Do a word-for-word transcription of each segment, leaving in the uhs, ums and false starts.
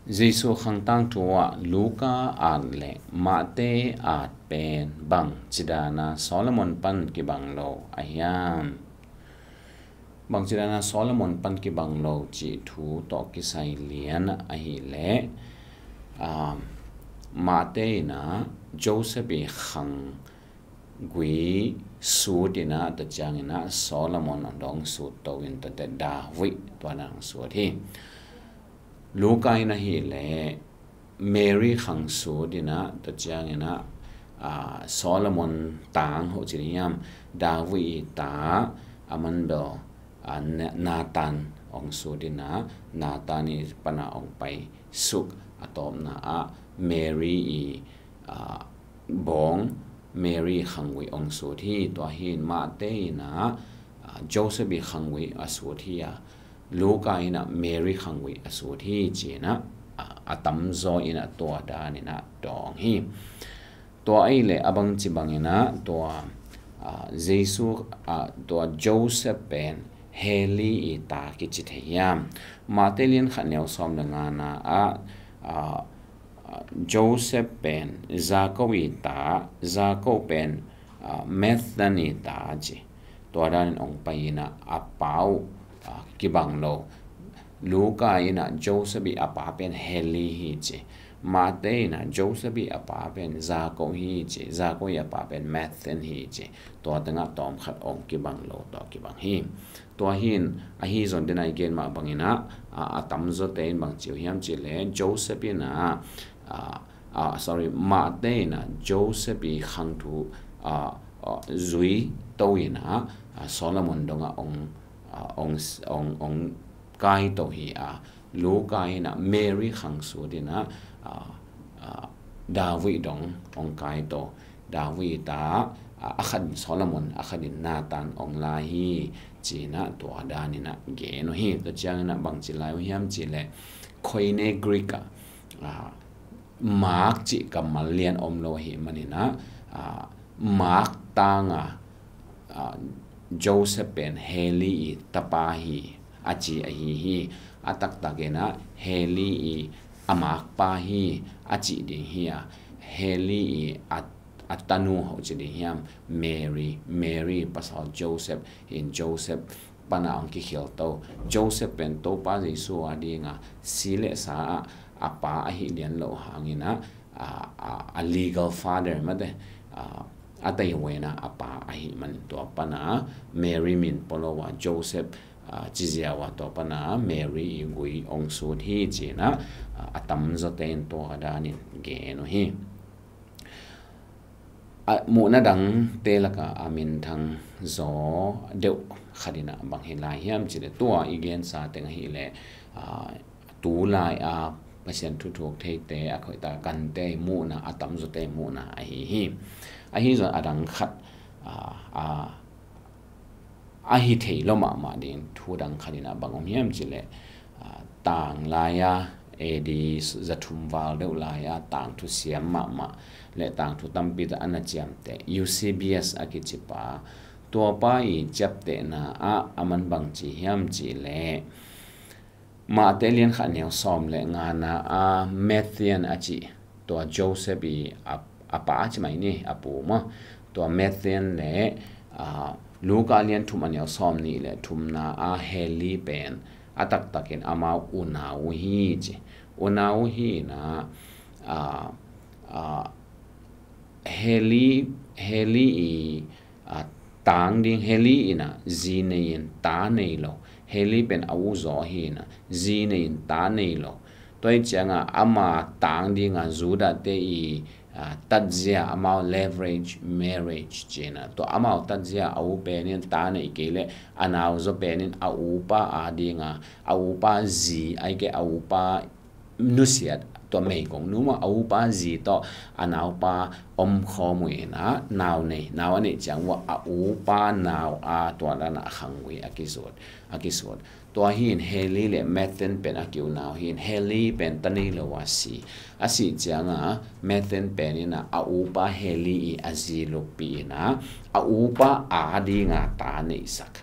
Jesu khang tangthu ah Luka at le Mate at pen bang cidana Solomon pan kibang lo a hiam? Bang cidana Solomon pan kibang lo cih thu tawh kisai lian ahih leh, ah, Mate in ah Joseph i khang gui sut in ah, tua ciangin ah Solomon dong sut to in, tua teh David tua na hong sut hi. Luka in ahih leh Mary khang sut in ah, tua ciangin ah, ah, Solomon tang ho ci ding hiam, David i ta, a man bel, ah, Na-, Nathan hong sut in ah, Nathan i pan a hong pai suk, a tawpna ah Mary i, ah, bawng, Mary khang gui hong sut hi. Tua hi in Mate in ah, ah, Joseph i khang gui a sut hi a, Luka in ah Mary khang gui a sut hi ci in ah, ah, a tamzaw in ah tua dan in ah dawng hi. Tua ahih leh a bang ci bangin ah tua, ah, Jesu, ah, tua Joseph pen Heli i ta kici thei hiam? Mate lian khat neu sawm le ngana ah, ah, ah, Joseph pen Jacob i ta, Jacob pen, ah, Mathan i ta ci. Tua danin hong pai in ah a pa uh, ah, kibang lo. Luka in ah Joseph i a pa pen Heli hi ci. Mate in ah Joseph i a pa pen Jacob hi ci. Jacob i a pa pen Mathan hi ci. Tua tengah tawm khat hong kibang lo, tua kibang hi. Tua hi in, ahi zong den a i gen mah bangin ah, a, a tamzawte in bang ci uh hiam cih leh, Joseph in ah, a, a, sorry, Mate in ah Joseph i khang thu, a, a, zui to in ah, a, Solomon dong ah hong, a, hong, hong, hong kai to hi a, Luka in ah Mary khang sut in ah, a, a, David dong hong kai to. David ta, a, a khat in Solomon, a khat in Nathan hong la hi ci in ah tua dan in ah gen uh hi. Tua ciangin ah bang ci lai uh hiam cih leh, Koine Greek ah, a, Mark cih kammal lian om lo ahih manin ah, a, Mark tang a, a, Joseph pen Heli i tapa hi a ci ahi hi. A taktak in ah Heli i a makpa hi a ci ding hi a, Heli i a, a tanu ho ci ding hiam, Mary, Mary pasal Joseph in, Joseph pan a hong kikhel to. Joseph pen Topa Jesu a ding a si le sa ah a pa ahih lian loh hangin ah, a, a, a legal father mate, a, a taihuaina a pa ahih man tua pan a Mary min pua lo a Joseph, a, ci ziau a tua pan a Mary i gui hong sut hi ci in ah, a, a tamzawte in tua danin gen uh hi. A, muhna dangte lakah a minthang zaw deuh khat in ah bang hi lai hiam cih leh, tua i gensa teng ahih leh, a, tu lai a Pasian thuthuk theite a khoihta kante muhna, a tamzawte muhna ahi hi. Ahi zong a dang khat, a, a, a hi thei lo mahmah ding thu dang khat in ah bang om hiam cih leh, a, tang lai a, A D zathum val deuh lai a tangthu siam mahmah le tangthu tampi tawh a na ciamteh Eusebius a kici pa, tua pa i ciaptehna ah a man bang ci hiam cih leh, Mate lian khat neu sawm le ngana a Mathian a cih, tua Joseph i a, a pa a ci mai ni, a pu maw. Tua Mathian le, a, Luka lian thum a neu sawm nih le thumna a Heli pen a taktakin amau unau uh hi ci. Unau uh hi na, a, a, Heli, Heli i, a, tang ding, Heli in a zi nei in ta nei lo. Heli pen a u zaw hi na, zi nei in ta nei lo. Tua hi cianga ama tang dinga Judah te i, a, tatzia, amau leverage marriage cina. Tua amau tatzia a u penin ta nei kei le a nau zaw penin a upa a dinga, a upa zi, ai ke a upa nusiat, tua meigong nu mah a upa zi tawh a naupa om khawm uh ina, nau nei, nau a neih ciang uh a upa nau a tua dana a khang uh hi a kizut, a kizut. Tua hi in Heli le Mathian pen a kiunau hi in, Heli pen ta nei lo a si. A si cianga Mathian pen ina a upa Heli i a zi luppi ina a upa a dinga ta neihsak.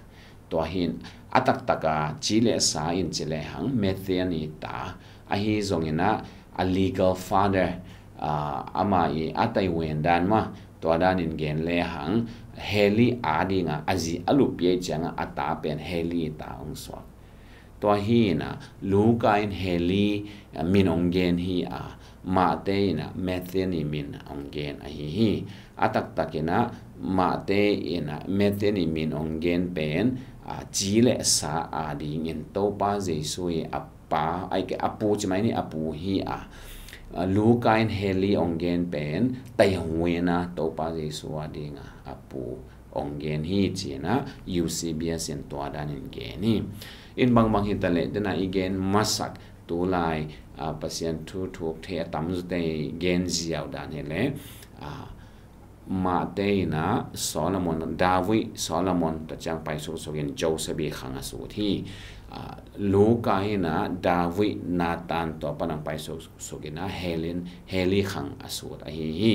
Tua hi in a taktaka ci le sa in ci le hang Mathian i ta, Ahi zongin ah a legal father, ah, amah i a taihuan dan mah, tua danin gen lehang, Heli adingah a zi a luppi ahih ciangah a ta pen Heli ta hong suak. Tua hi in ah Luka in Heli, ah, min hong gen hi a, Mate in ah Matthew i min hong gen ahi hi. A taktak in ah Mate in ah Matthew i min hong gen pen, ah, ci le sa adingin Topa Jesu i a pa, ahih kei a pu ci mai ni, a pu hi a. Ah, Luka in Heli hong gen pen taihuan a Topa Jesu adingah a pu hong gen hi ci-in ah Eusebius in tua danin gen hi. In bangbang hi ta leh, dena i gen masak tulai, ah, Pasian thu thuk thei a tamzaw te i gen ziau dan hi leh, ah, Mate in ah Solomon, David, Solomon tua ciang pai suksuk in Joseph i khang a sut hi. Ah, Luka in ah David, Nathan tua pan hong pai suksuk in ah Heli, Heli khang a sut ahi hi.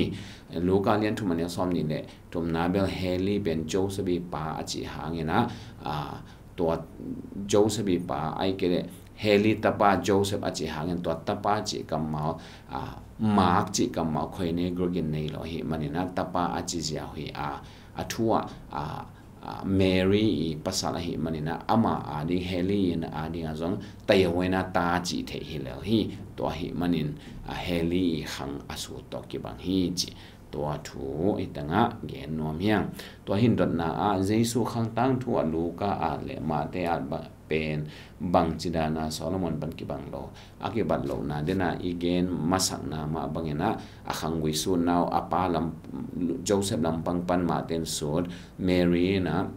Luka lian thum a neu sawm nih le thumna bel Heli pen Joseph i pa a cih hangin ah, ah, tua Joseph i pa, ahih kei leh Heli tapa Joseph a cih hangin tua tapa cih kammal, ah, Mark cih kammal Koine Greek in nei lo ahih manin ah tapa a ci ziau hi a, a thu ah, ah, ah, Mary i pasal ahih manin ah amah ading, Heli in adingah zong taihuan a ta cih theih hi lel hi. Tua ahih manin, ah, Heli i khang a sut tawh kibang hi ci. Tua thu i tangah gen nuam hi hang. Tua hi in dotna ah Jesu khang tangthu ah Luka at le Mate at ba-, pen bangci dan a Solomon pan kibang lo, a kibat lohna dena i gen masakna mah bangin ah a khanggui sutna uh a pa lam, Joseph lampang pan Mate in sut, Mary in ah,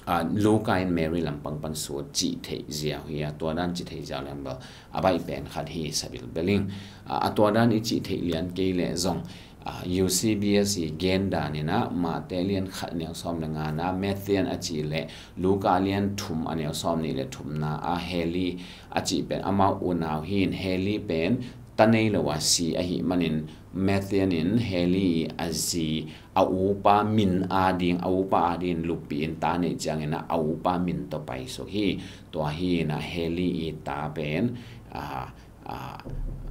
ah, Luka in Mary lampang pan sut cih theih ziau hi a, tua dan cih theih ziau leng bel a baih pen khat hi sabilbel ing. Ah, a tua dan i cih theih lian kei leh zong, ah, Eusebius i gen dan in ah Mate lian khat neu sawm le ngana, Matthew a cih leh Luka lian thum a neu sawm nih le thumna a Heli a cih pen amau unau hi in, Heli pen ta nei lo a si ahih manin Matthew in Heli i a zi, a upa min ading, a upa ading luppi in ta neih ciangin ah a upa min tawh paisuk hi. Tua hi in ah Heli i ta pen, ah, ah,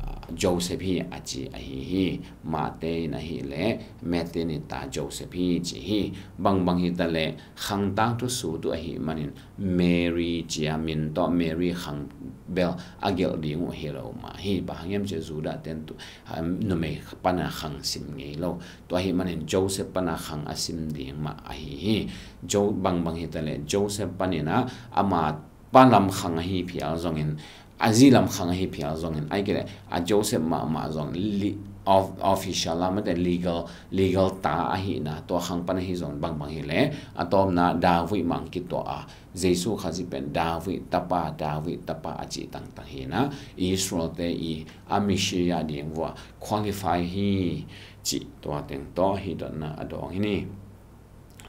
ah, Joseph hi a ci ahi hi. Mate in ahih leh Matthew i ta Joseph hi ci hi. Bangbang hi ta leh khang tangthu sut uh ahih manin Mary ci a min tawh Mary khang bel a gelh ding uh hi lo mah hi. Bang hang hiam cih leh Judah ten tu, ah, numei pana khang sim ngei lo. Tua ahih manin Joseph pana khang a sim ding mah ahi hi. Jo-, bangbang hi ta leh Joseph panin ah ama pa lam khang ahi phial zongin, a zi lam khang ahi phial zongin, ahih kei leh a Joseph mahmah zong li-, of-, official a, mate legal, legal ta ahihna, tua khang pan ahi zong bangbang hi leh, a tawpna David mah hong kituah a, Jesu Khazih pen David tapa, David tapa a cih tangtang hi in ah, Israel te i a Messiah ding vua qualify hi cih tua teng tawh hi dotna a dawng hi ni.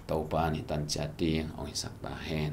Topa in i tan ciat ding hong hisak ta hen.